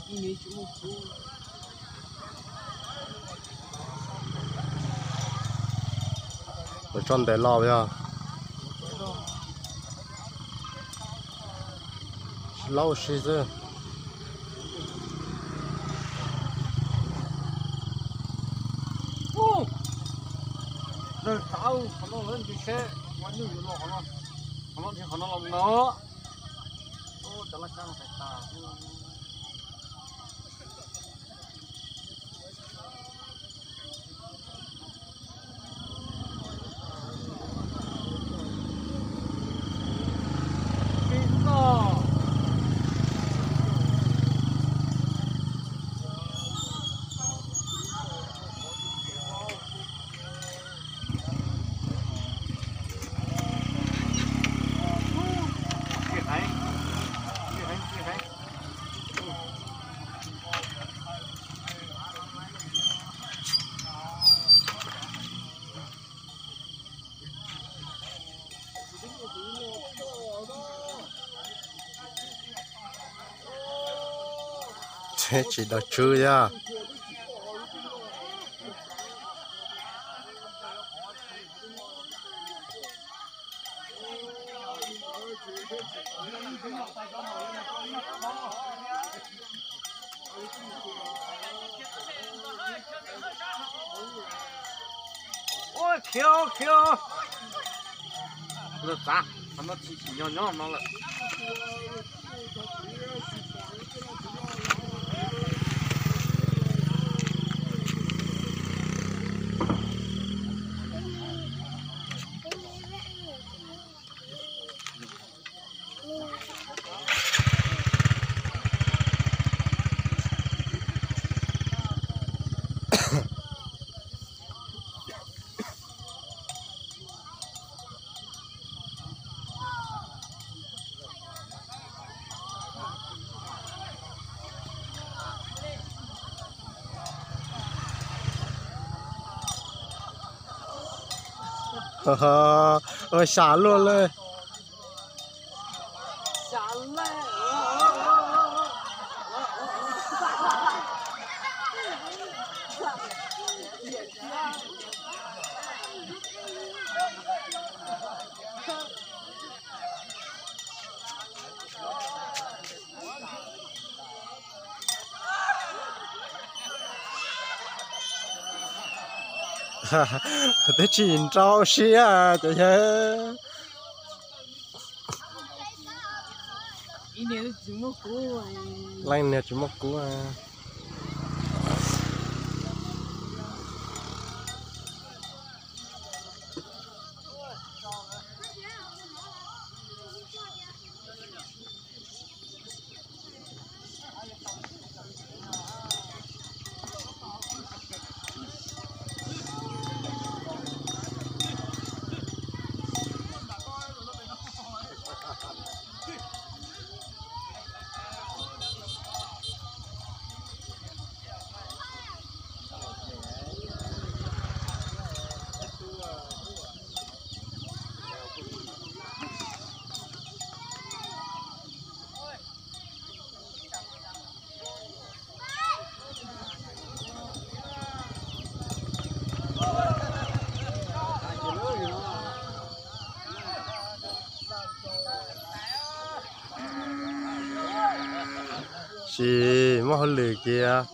Mus tso ntev los yog laub si xwb. Tsis daus tswv yog. Khiav, khiav. Lawv txav, qhov no tsis tsim nyog nyob no lawm. Ua sam luaj lawm. Twb tsis nrau siab cov yawg. Leej niag tsis muaj kub. Sis muaj hauj lwm kiag.